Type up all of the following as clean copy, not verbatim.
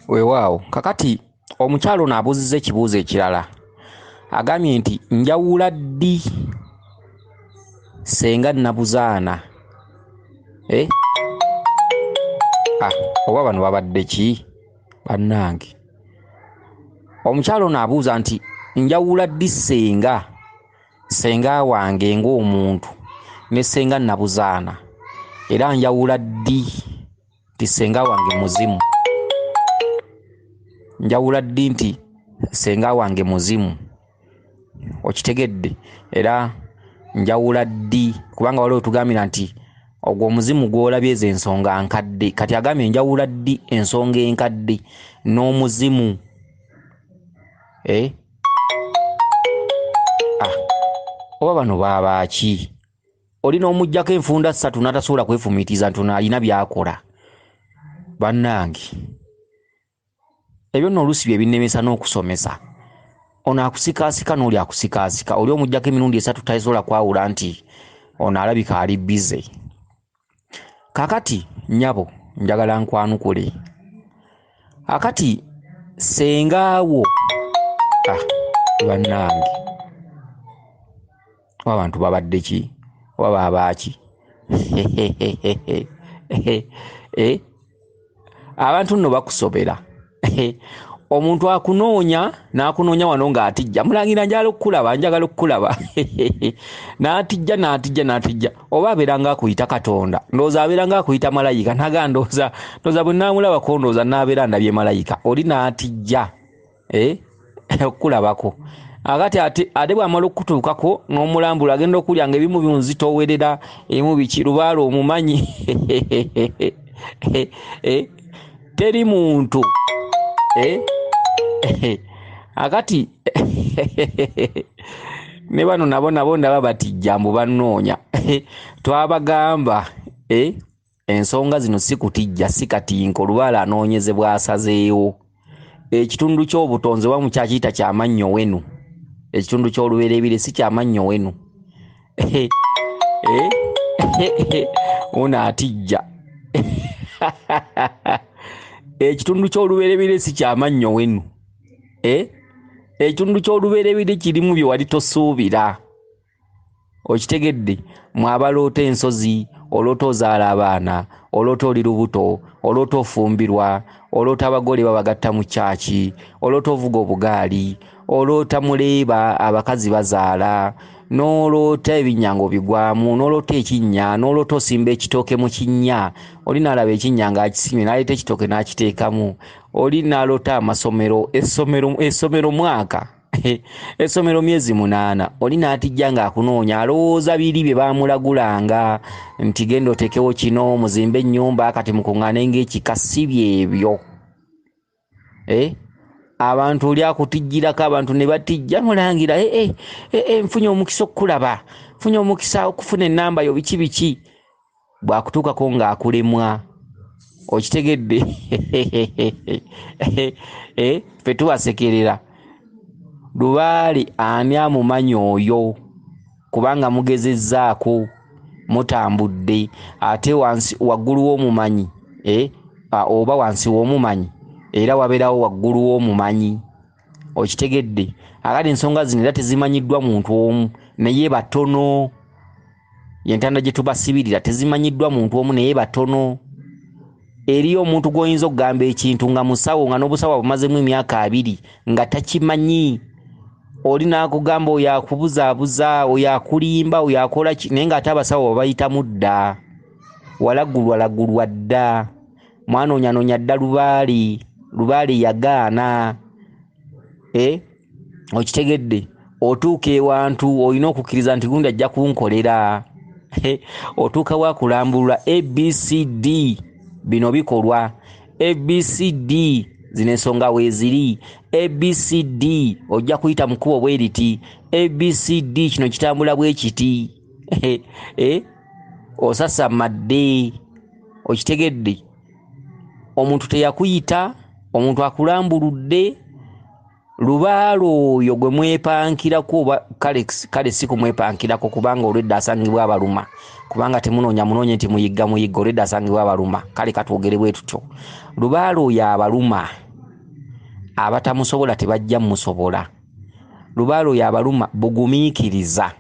Weewaawo. Kakati omukyalo ono abuuzizza ekibuuzo ekirala, agambye nti njawula ddi senga Nabuzaana? Eh? Oba bano babadde ki bannange? Omukyalo ono abuuza nti njawula ddi senga wange ng'omuntu ne senga Nabuzaana, era njawula ddi nti senga wange muzimu? Njawula ddi nti senga wange muzimu? Okitegedde? Era njawula ddi, kubanga waliwo tugambira nti ogwo omuzimu gw'olabye ezo ensonga nkadde. Kati agambye njawula ddi ensonga enkadde n'omuzimu? Oba bano baaba ki? Olina omuggyako enfunda 3 n'atasobola kwefumiitiriza nti ono alina by'akola. Bannange, ebyo nno oluusi bye binnemesa n'okusomesa. Ono akusikaasika n'oli akusikaasika, oli omuggyako emirundi 3 tasobola kwawula nti ono alabika ali bize. Kaakati nnyabo njagala nkwanukule. Akati sengaawo, bannange, oba abantu babadde ki oba baaba ki? Abantu nno bakusobera. Omuntu akunoonya n'akunoonya wano ng'atijja, mulangira njagala okukulaba, njagala okukulaba. N'atijja, n'atijja, n'atijja. Oba abeera ng'akuyita Katonda, ndowooza abeera ng'akuyita malayika, naga ndowooza bwe nnaamulabako ndowooza n'abeera ndabye malayika. Oli n'atijja, okukulabako. Akati ate bw'amala okukutuukako n'omulambula agenda okulya nga ebimu binzitoowerera, ebimu biki, lubaale omumanyi. Teri muntu. Akati ne bano nabo ndaba batijja mbu bannoonya. Twabagamba, ensonga zino si kutijja, si katinko, lubaale anoonyezebwa asazeewo. Ekitundu ky'obutonzi oba mukyakiyita kyamannyo wenu, ekitundu ky'olubereberye si kyamannyo wenu. Ono atijja. Ekitundu ky'olubereberye si kyamannyo wenu. Ekitundu ky'olubereberye kirimu bye wali tosuubira. Okitegedde? Mwe abaloota ensozi, oloota ozaala abaana, oloota oli lubuto, oloota ofumbirwa, oloota abagole babagatta mu kyaki, oloota ovuga obugaali, oloota muleeba abakazi bazaala, n'oloota ebinnya ng'obigwamu, n'oloota ekinnya, n'oloota osimba ekitooke mu kinnya, oli n'alaba ekinnya ng'akisimye, n'aleeta ekitooke n'akiteekamu, oli n'aloota amasomero, essomero mwaka, essomero myezi 8, oli n'atijja ng'akunoonya, alowooza biri bye baamulagulanga nti genda oteekewo kino, muzimbe ennyumba, kati mukuŋŋaane ng'ekika, si byebyo. Abantu oli akutijjirako, abantu ne batijja, mulangira, nfunye omukisa okukulaba, nfunye omukisa okufuna ennamba yo, biki biki. Bw'akutuukako ng'akulemwa. Okitegedde? Ffe tubasekerera. Lubaale ani amumanyi oyo? Kubanga mugezezzaako, mutambudde, ate wansi waggulu w'omumanyi, oba wansi w'omumanyi, era wabeerawo waggulu w'omumanyi. Okitegedde? Akati ensonga zino era tezimanyiddwa muntu omu, naye batono. Yentanda gye tubasibirira tezimanyiddwa muntu omu, naye batono. Eriyo omuntu gw'oyinza okugamba ekintu nga musawo, nga n'obusawo abumazemu emyaka 2 nga takimanyi. Oli n'akugamba oyo akubuzaabuza, oyo akulimba, oyo akola ki, naye ng'ate abasawo babayitamu dda. Walagulwalagulwa dda, mwanoonyanoonya dda lubaale, lubaale yagaana. Okitegedde? Otuuka ewantu olina okukkiriza nti gundi ajja kunkolera. Otuuka wakulambulula ABCD, bino bikolwa. ABCD zino ensonga weeziri. ABCD ojja kuyita mu kkubo bwe riti. ABCD kino kitambula bwe kiti. Osasamadde. Okitegedde? Omuntu teyakuyita, omuntu akulambuludde, Lubaale oyo gwe mwepankirako oba kale si kumwepankirako, kubanga olwedda asangibwa abaluma, kubanga temunoonya munoonye nti muyigga muyigga, olwedda asangibwa abaluma. Kale katwogere bwe tutyo, lubaale oyo abaluma, abatamusobola tebajja musobola. Lubaale oyo abaluma bugumiikiriza.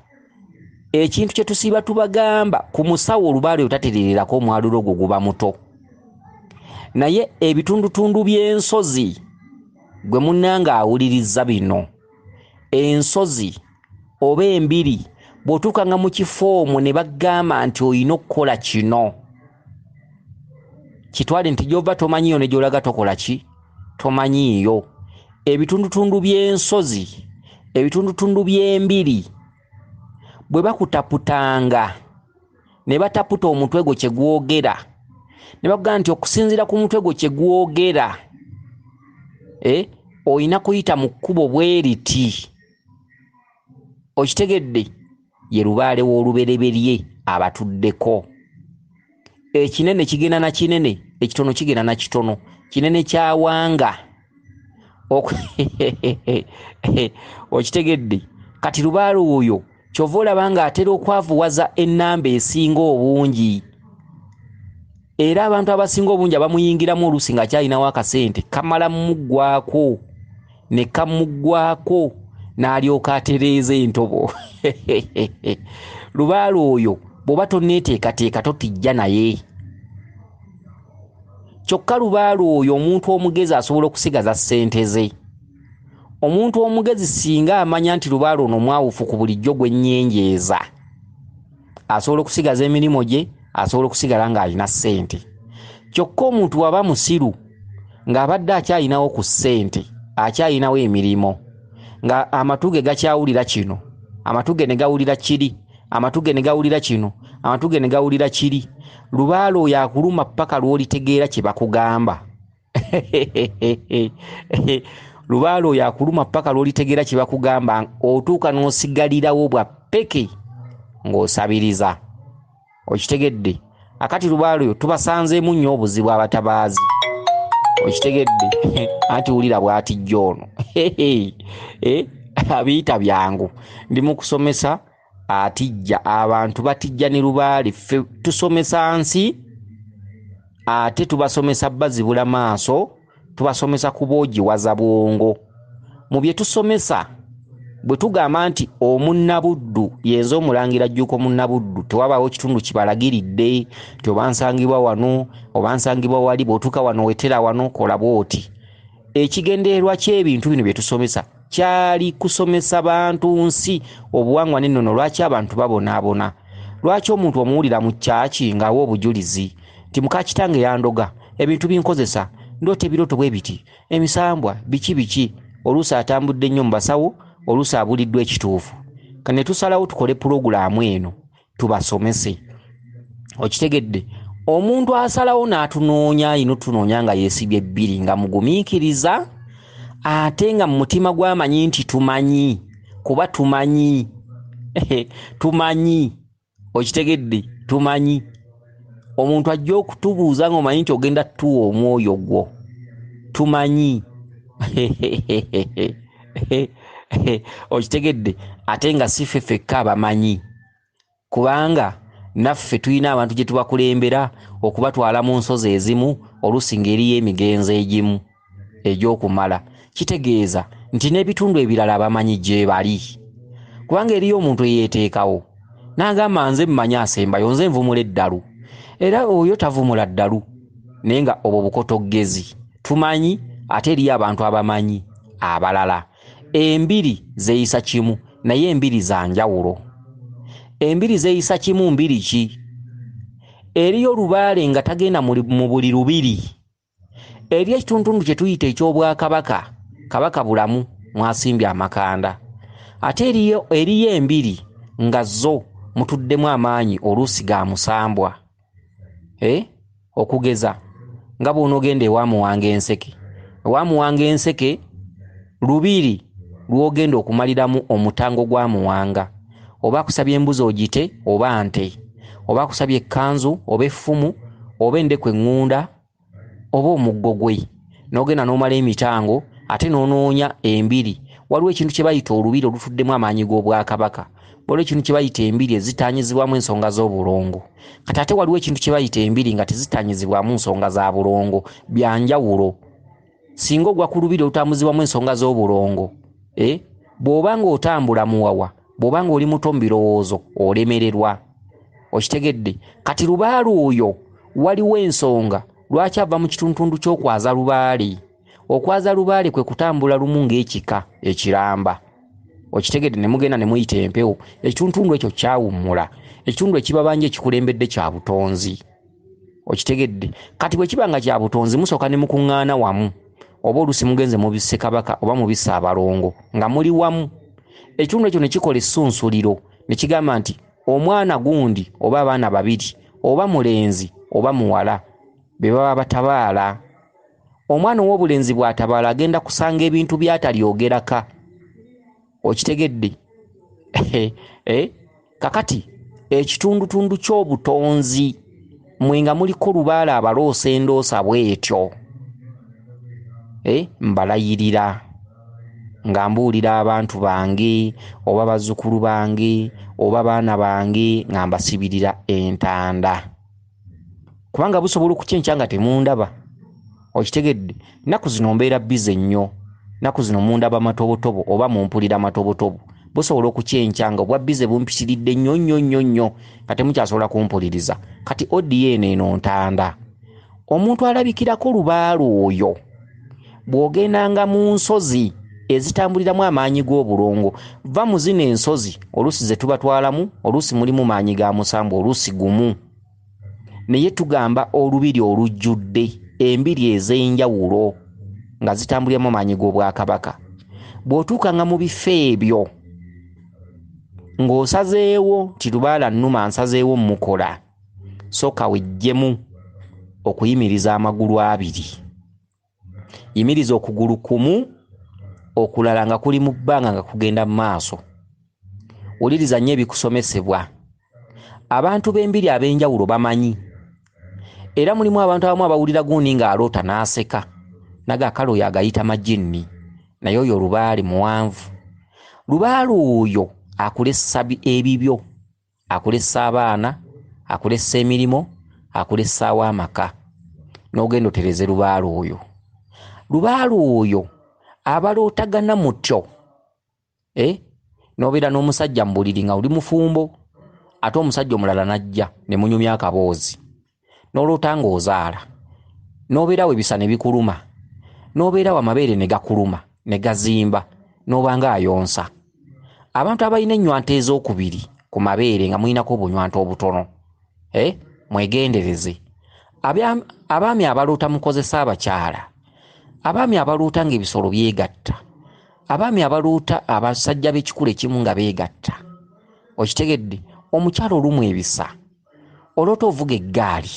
Ekintu kye tusiiba tubagamba ku musawo, olubaale oyo tatereererako, omwalulo gwo guba muto. Naye ebitundutundu by'ensozi, gwe munnange awuliriza bino, ensozi oba embiri, bw'otuukanga mu kifo omwo ne bagamba nti olina okukola kino, kitwale nti gy'ova tomanyiiyo ne gy'olaga tokola ki, tomanyiiyo. Ebitundutundu by'ensozi, ebitundutundu by'embiri, bwe bakutaputanga ne bataputa omutwe gwo kye gwogera, ne bakugamba nti okusinziira ku mutwe gwo kye gwogera, olina kuyita mu kkubo bwe riti. Okitegedde? Ye lubaale w'olubereberye abatuddeko. Ekinene kigenda na kinene, ekitono kigenda na kitono. Kinene kyawanga. Okitegedde? Kati lubaale oyo kyova olaba ng'atera okwavuwaza ennamba esinga obungi. Era abantu abasinga obungi abamuyingiramu oluusi ng'akyalinawo akasente kamala mmuggwako ne kamuggwako n'alyoka atereeza entobo. Lubaale oyo bw'oba tonneeteekateeka totijja naye. Kyokka lubaale oyo omuntu omugezi asobola okusigaza ssente ze. Omuntu omugezi singa amanya nti lubaale ono mwawufu ku bulijjo gwe nnyenjeeza, asobola okusigaza emirimu gye, asobola okusigala ng'alina ssente. Kyokka omuntu bw'aba musiru ng'abadde akyalinawo ku ssente, akyalinawo emirimu, nga amatu ge gakyawulira kino, amatu ge ne gawulira kiri, amatu ge ne gawulira kino, amatu ge ne gawulira kiri, lubaale oyo akuluma ppaka lw'olitegeera kye bakugamba. Lubaale oyo akuluma ppaka lw'olitegeera kye bakugamba, otuuka n'osigalirawo bwa ppeke ng'osabiriza. Okitegedde? Akati lubaale oyo tubasanzeemu nnyo obuzibu abatabaazi. Okitegedde? Anti wulira bw'atijja ono. Abiyita byangu. Ndi mu kusomesa atijja, abantu batijja ne lubaale. Ffe tusomesa nsi, ate tubasomesa bazibula maaso, tubasomesa kuboogiwaza bwongo. Mu bye tusomesa, bwe tugamba nti omunnabuddu yenze omulangira Jjuuko munnabuddu, tewabaawo kitundu kibalagiridde nti oba nsangibwa wano oba nsangibwa wali, bw'otuuka wano wetera wano kola bw'oti. Ekigendererwa ky'ebintu bino bye tusomesa kyali kusomesa bantu nsi obuwangwa n'ennono. Lwaki abantu babonaabona? Lwaki omuntu omuwulira mu kyaki ng'awa obujulizi nti muka kitange yandoga, ebintu binkozesa, ndoota ebirooto bwe biti, emisambwa biki biki. Oluusi atambudde nnyo mu basawo, oluusi abuliddwa ekituufu. Kane tusalawo tukole pulogulaamu eno tubasomese. Okitegedde? Omuntu asalawo n'atunoonya, alina otunoonya nga yeesibye bbiri, nga mugumiikiriza, ate nga mu mutima gw'amanyi nti tumanyi, kuba tumanyi. Tumanyi. Okitegedde? Tumanyi. Omuntu ajja okutubuuza ng'omanyi nti ogenda tuwa omwoyo gwo. Tumanyi. Okitegedde? Ate nga si ffe ffekka abamanyi, kubanga naffe tulina abantu gye tubakulembera okubatwala mu nsozi ezimu, oluusi ng'eriyo emigenzo egimu egy'okumala. Kitegeeza nti n'ebitundu ebirala abamanyi gye bali, kubanga eriyo omuntu eyeeteekawo n'agamba nze mmanyi asembayo, nze nvumula eddalu, era oyo tavumula ddalu, naye nga obwo bukotoggezi. Tumanyi, ate eriyo abantu abamanyi abalala. Embiri zeeyisa kimu, naye embiri za njawulo. Embiri zeeyisa kimu mbiri ki? Eriyo lubaale nga tagenda mu buli lubiri. Eriyo ekitundutundu kye tuyita eky'obwakabaka, Kabaka Bulamu mwasimbye amakanda. Ate eriyo embiri nga zo mutuddemu amaanyi oluusi ga musambwa. Okugeza nga bw'onoogenda ewa Muwanga Enseke. Ewa Muwanga Enseke lubiri lw'ogenda okumaliramu omutango gwa Muwanga. Oba akusabye embuzi ogite oba nte, oba akusabye ekkanzu oba effumu oba endeku eŋŋunda oba omuggo gwe, n'ogenda n'omala emitango, Ate n'onoonya embiri. Waliwo ekintu kye bayita olubiri olutuddemu amaanyi g'obwakabaka. Waliwo ekintu kye bayita embiri ezitaanyizibwamu ensonga z'obulongo. Kati ate waliwo ekintu kye bayita embiri nga tezitaanyizibwamu nsonga za bulongo, bya njawulo. Singa ogwa ku lubiri olutambuzibwamu ensonga z'obulongo, bw'oba ng'otambula muwawa, bw'oba ng'oli muto mu birowoozo, olemererwa. Okitegedde? Kati lubaale oyo waliwo ensonga lwaki ava mu kitundutundu ky'okwaza lubaale. Okwaza lubaale kwe kutambula lumu ng'ekika ekiramba. Okitegedde? Ne mugenda ne muyita empewo. Ekitundutundu ekyo kyawummula. Ekitundu ekibabanja ekikulembedde kya butonzi. Okitegedde? Kati bwe kiba nga kya butonzi, musooka ne mukuŋŋaana wamu, oba oluusi mugenze mu bissekabaka oba mu bissaabalongo nga muli wamu. Ekitundu ekyo ne kikola essunsuliro ne kigamba nti omwana gundi oba abaana babiri, oba mulenzi oba muwala, be baba batabaala. Omwana ow'obulenzi bw'atabaala agenda kusanga ebintu by'atalyogeraka. Okitegedde? Kakati ekitundutundu ky'obutonzi mwe nga muliko lubaale abaloosa endoosa bw'etyo, mbalayirira nga mbuulira abantu bange oba bazzukulu bange oba baana bange nga mbasibirira entanda, kubanga busobola okukyenkya nga temundaba. Okitegedde? Nnaku zino mbeera bize nnyo, nnaku zino mundaba matobotobo oba mumpulira matobotobo. Busobola okukyenkya nga obwa bize bumpitiridde nnyo nnyo nnyo nnyo nga temukyasobola kumpuliriza. Kati odiyo eno eno ntanda. Omuntu alabikirako lubaale oyo, bw'ogendanga mu nsozi ezitambuliramu amaanyi g'obulongo, va mu zino ensozi oluusi ze tubatwalamu, oluusi mulimu maanyi ga musambu, oluusi gumu, naye tugamba olubiri olujjudde embiri ez'enjawulo nga zitambuliramu amaanyi g'obwakabaka. Bw'otuukanga mu bifo ebyo ng'osazeewo nti lubaala nnuma nsazeewo mmukola, sooka weggyemu okuyimiriza amagulu abiri. Yimiriza okugulu kumu, okulala nga kuli mu bbanga nga kugenda mu maaso. Wuliriza nnyo ebikusomesebwa. Abantu b'embiri ab'enjawulo bamanyi. Era mulimu abantu abamu abawulira gundi ng'aloota n'aseka, naga akale oyo agayita majinni, naye oyo lubaale muwanvu. Lubaale oyo akulessa ebibyo, akulessa abaana, akulessa emirimu, akulessaawo amaka, n'ogenda otereze lubaale oyo. Lubaale oyo abalootagana mutyo, n'obeera n'omusajja mu buliri nga oli mufumbo, ate omusajja omulala n'ajja ne munyumya akaboozi, n'oloota ng'ozaala, n'obeerawo ebisa ne bikuluma, n'obeerawo amabeere ne gakuluma ne gazimba, n'oba ng'ayonsa. Abantu abalina ennywanto ez'okubiri ku mabeere nga mulinako obunywanto obutono, mwegendereze. Abaami abaloota mukozesa abakyala, abaami abaloota ng'ebisolo byegatta, abaami abaloota abasajja b'ekikula ekimu nga beegatta. Okitegedde? Omukyala olumu ebisa, oloota ovuga eggaali,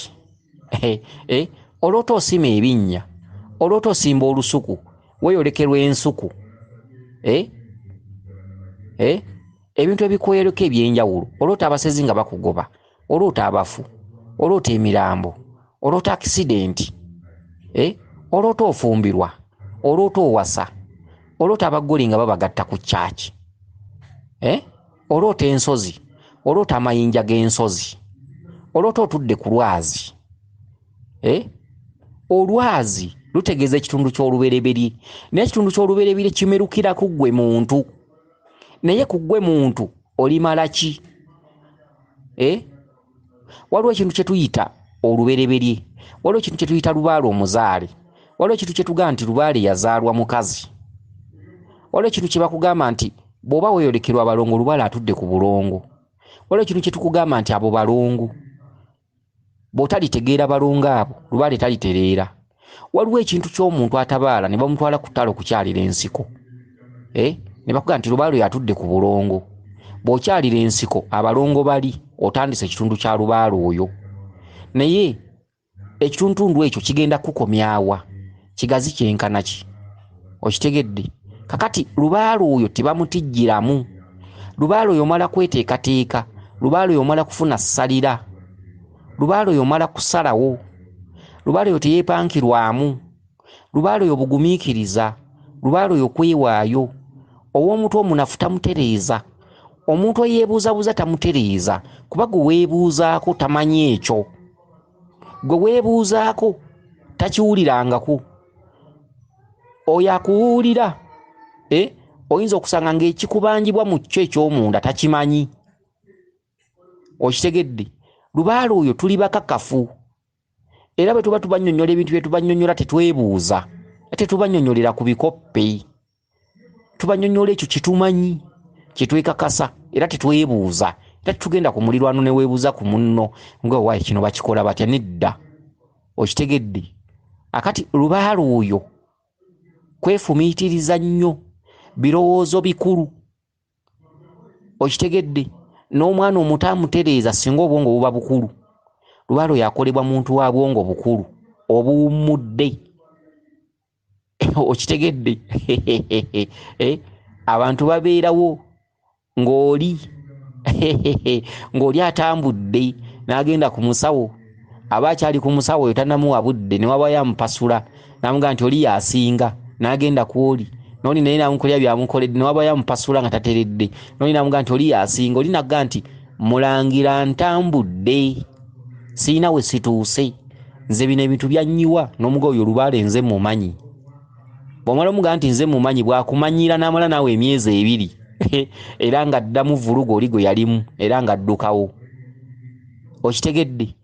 oloota osima ebinnya, oloota osimba olusuku, weeyolekerwa ensuku, ebintu ebikweyoleka eby'enjawulo. Oloota abasezi nga bakugoba, oloota abafu, oloota emirambo, oloota akisidenti, oloota ofumbirwa, oloota owasa, oloota abagole nga babagatta ku kyaki, oloota ensozi, oloota amayinja g'ensozi, oloota otudde ku lwazi. Olwazi lutegeeza ekitundu ky'olubereberye, naye ekitundu ky'olubereberye kimerukira ku ggwe muntu. Naye ku ggwe muntu olimala ki? Waliwo ekintu kye tuyita olubereberye, waliwo ekintu kye tuyita lubaale omuzaale, waliwo ekintu kye tugamba nti lubaale yazaalwa mukazi, waliwo ekintu kye bakugamba nti bw'oba weeyolekerwa abalongo lubaale atudde ku bulongo, waliwo ekintu kye tukugamba nti abo balongo, bw'otalitegeera balongo abo lubaale talitereera. Waliwo ekintu ky'omuntu atabaala ne bamutwala ku ttale okukyalira ensiko, ne bakugamba nti lubaale atudde ku bulongo. Bw'okyalira ensiko abalongo bali otandise ekitundu kya lubaale oyo, naye ekitundutundu ekyo kigenda kukomyawa kigazi kyenkana ki? Okitegedde? Kakati lubaale oyo tebamutijjiramu. Lubaale oyo omala kweteekateeka, lubaale oyo omala kufuna ssalira, lubaale oyo omala kusalawo, lubaale oyo teyeepankirwamu, lubaale oyo bugumiikiriza, Lubaale oyo kwewaayo. Ow'omutwe omunafu tamutereeza. Omuntu eyeebuuzabuuza tamutereeza, kuba gwe weebuuzaako tamanyi ekyo. Gwe weebuuzaako takiwulirangako. Oyo akuwulira, oyinza okusanga ng'ekikubanjibwa mu kyo eky'omunda takimanyi. Okitegedde? Lubaale oyo tuli bakakafu. Era bwe tuba tubannyonnyola ebintu bye tubannyonnyola tetwebuuza, tetubannyonnyolera ku bikoppe. Tubannyonnyola ekyo kye tumanyi, kye twekakasa, era tetwebuuza. Era tetugenda ku mulirwano ne weebuuza ku munno nga waayi kino bakikola batya, nedda. Okitegedde? Akati lubaale oyo kwefumiitiriza nnyo, birowoozo bikulu. Okitegedde? N'omwana omuto amutereeza singa obwongo buba bukulu. Lubaale oyo akolebwa muntu wa bwongo bukulu obuwummudde. Okitegedde? Abantu babeerawo ng'oli ng'oli atambudde n'agenda ku musawo, aba akyali ku musawo oyo tannamuwa budde, ne wabayo amupasula n'amugamba nti oli y'asinga, n'agenda ku oli n'oli naye n'amukolera by'amukoledde, ne wabayo amupasula nga tateredde, n'oli n'amugamba nti oli y'asinga, oli n'agamba nti mulangira ntambudde, sirina we situuse, nze bino ebintu byannyiwa. N'omuga oyo lubaale nze mumanyi. Bw'omala omugamba nti nze mumanyi, bw'akumanyira n'amala naawe emyezi 2 era ng'addamu vulugu oli gwe yalimu, era ng'addukawo. Okitegedde?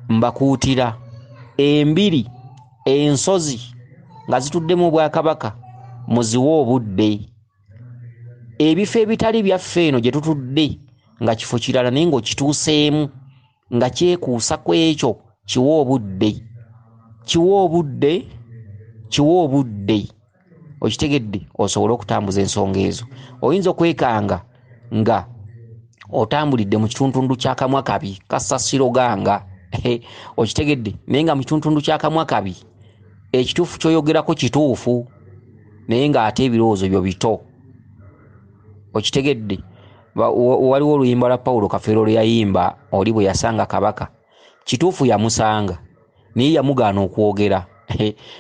Mbakuutira embiri, ensozi nga zituddemu obwakabaka muziwe obudde. Ebifo ebitali byaffe eno gye tutudde nga kifo kirala naye ng'okituuseemu nga kyekuusa ku ekyo, kiwe obudde, kiwe obudde, kiwe obudde. Okitegedde? Osobole okutambuza ensonga ezo. Oyinza okwekanga nga otambulidde mu kituntundu kya kamwa kabi kasasiro ganga. Okitegedde? Naye nga mu kituntundu kya kamwa kabi ekituufu ky'oyogerako kituufu, naye ng'ate ebirowoozo byo bito. Okitegedde? Waliwo oluyimba lwa Pawulo Kafeero lwe yayimba oli bwe yasanga kabaka. Kituufu yamusanga, naye yamugaana okwogera.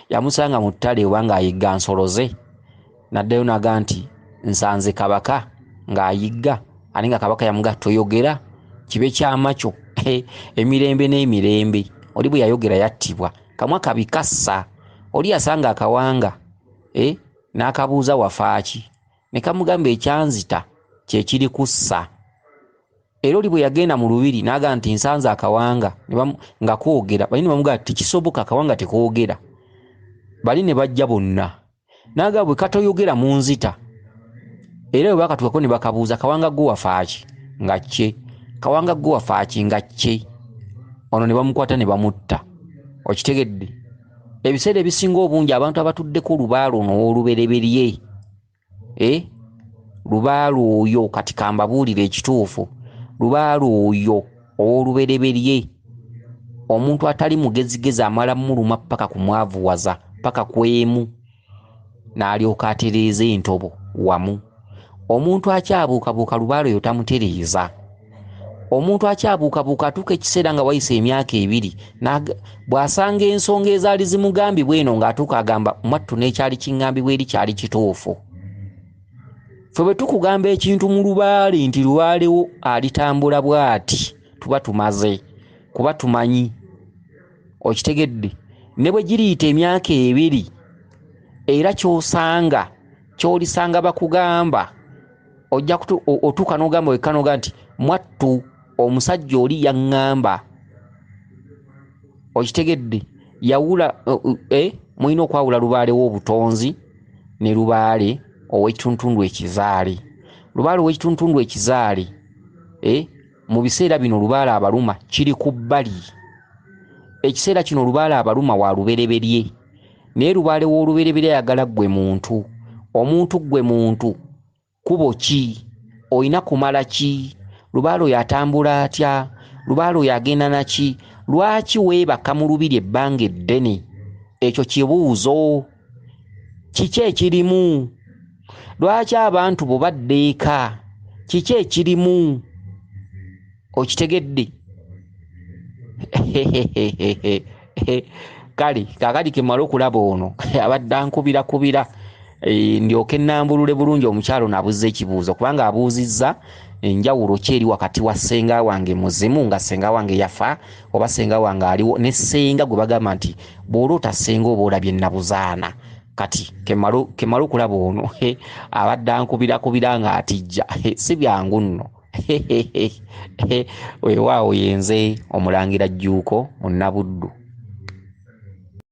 Yamusanga mu ttale oba ng'ayigga nsolo ze, n'addayo n'agamba nti nsanze kabaka ng'ayigga, ate nga kabaka yamugamba toyogera, kibe kyama kyo emirembe n'emirembe. Oli bwe yayogera yattibwa. Kamwa kabi kassa. Oli yasanga akawanga, n'akabuuza wafaaki, ne kamugamba ekyanzita kye kiri kussa. Era oli bwe yagenda mu lubiri n'agamba nti nsanze akawanga nga koogera, bali ne bamugamba tekisoboka, akawanga tekoogera. Bali ne bajja bonna, n'agamba bwe katoyogera munzita. Era bwe bakatuukako ne bakabuuza kawanga gwe wafaaki nga kye, kawanga gwe wafaaki nga kye. Ono ne bamukwata ne bamutta. Okitegedde? Ebiseera ebisinga obungi abantu abatuddeko lubaale ono ow'olubereberye, lubaale oyo kati kambabuulire ekituufu, lubaale oyo ow'olubereberye omuntu atali mugezigezi amala muluma paka kumwavuwaza paka kwemu, n'alyoka atereeza entobo wamu. Omuntu akyabuukabuuka lubaale oyo tamutereeza. Omuntu akyabuukabuuka atuuka ekiseera nga wayise emyaka 2, bw'asanga ensonga ezaali zimugambibwa eno ng'atuuka agamba mwattu n'ekyali kiŋŋambibwa eri kyali kituufu. Ffe bwe tukugamba ekintu mu lubaale nti lubaalewo alitambula bw'ati, tuba tumaze kuba tumanyi. Okitegedde? Ne bwe giriyita emyaka 2, era ky'osanga ky'olisanga bakugamba, ojja otuuka n'ogamba wekka n'ogamba nti mwattu omusajja oli yaŋŋamba. Okitegedde? Yawula, mulina okwawula lubaale w'obutonzi ne lubaale ow'ekituntundu ekizaale. Lubaale ow'ekituntundu ekizaale, mu biseera bino lubaale abaluma kiri ku bbali. Ekiseera kino lubaale abaluma wa lubereberye, naye lubaale w'olubereberye ayagala ggwe muntu. Omuntu ggwe muntu, kkubo ki? Olina kumala ki? Lubaale oyo atambula atya? Lubaale oyo agenda na ki? Lwaki weebaka mu lubiri ebbanga eddene? Ekyo kibuuzo. Kiki ekirimu? Lwaki abantu bo badda eka? Kiki ekirimu? Okitegedde? Kale kaakati ke mmala okulaba ono abadde ankubirakubira Ndyoke nnambulule bulungi omukyalo naabuuza ekibuuzo, kubanga abuuzizza enjawulo ki eri wakati wa ssenga wange muzimu, nga ssenga wange yafa oba ssenga wange aliwo, ne ssenga gwe bagamba nti bw'oloota ssenga oba olabye nabuzaana. Kati kemala okulaba ono abadde ankubirakubira nga atijja, si byangu nno. Weewaawo, yenze Omulangira Jjuuko Munnabuddu.